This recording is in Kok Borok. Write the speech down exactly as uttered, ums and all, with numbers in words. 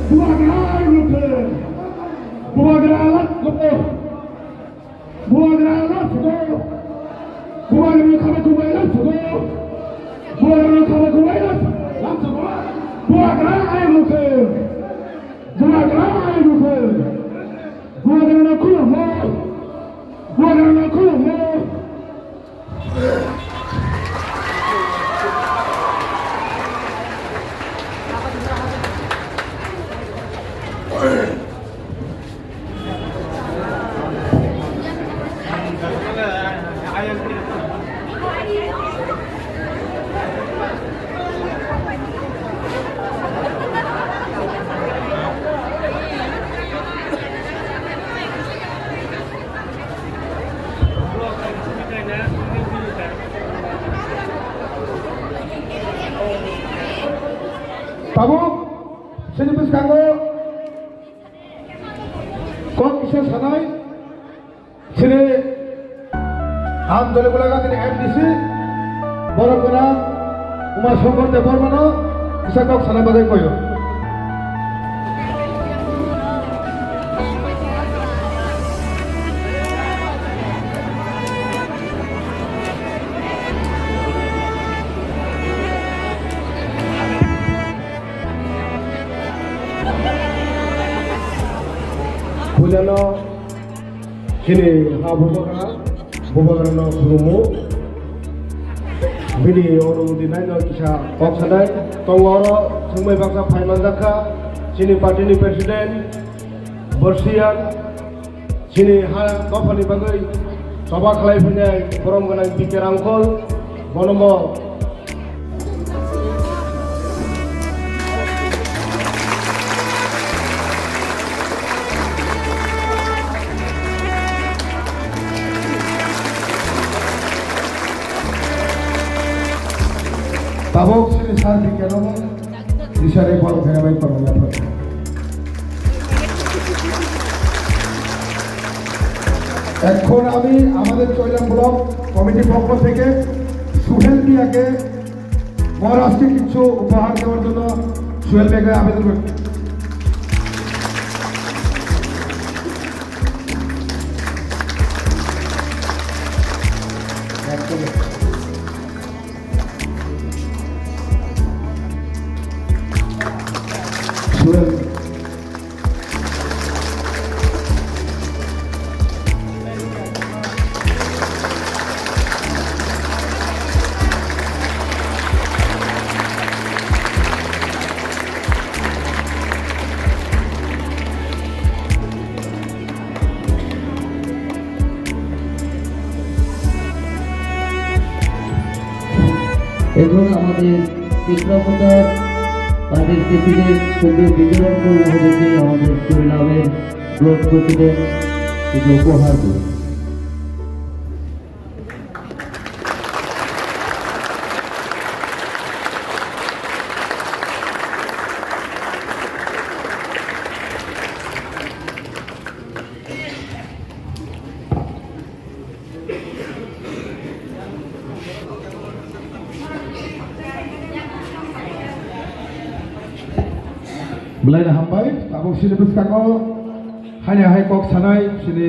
Bubagra, let's go! Bubagra, let's go! Bubagra, let's go! Bubagra, let's go! Bubagra, ayang mukhe! Bubagra, ayang mukhe! Bubagra, no khulummo! Bubagra, no khulummo! Tabuk, chini bwskango kok kisa sanai, chini ang Dolikulagani M D C, borok gwnang Uma Shankar Debbarmano kisa kok sana bagwi koyo. Puilano chini ha Bubagra, Bubagrano khulummo. Bini onumoti naino kisa kok sanai. Tongo oro thwngmai baksa phai manjakha chini party ni president Borsiyan. Chini ha dophani bagwi choba khlai phainai borom gwnang B K Rangkhol, bonomo. Tabuk chini sir B K Rangkhol. Isare borok khaina bai tongwi yaphar. এখন আমি আমাদের চৈলাম ব্লক কমিটির পক্ষ থেকে সুহেল মিয়াকে মহারাজকে কিছু উপহার দেওয়ার জন্য সুহেল মিয়াকে আবেদন করছি। এখন আমাদের ত্রিপুরা মোর্চার পার্টির প্রেসিডেন্ট সদ্য বিজয় রঞ্জন মহোদয়কে আমাদের পরিণামের ব্লক প্রেসিডেন্ট কিছু উপহার দেবেন। Belai no hambai, tabuk chini bwskango haini hai kok sanai chini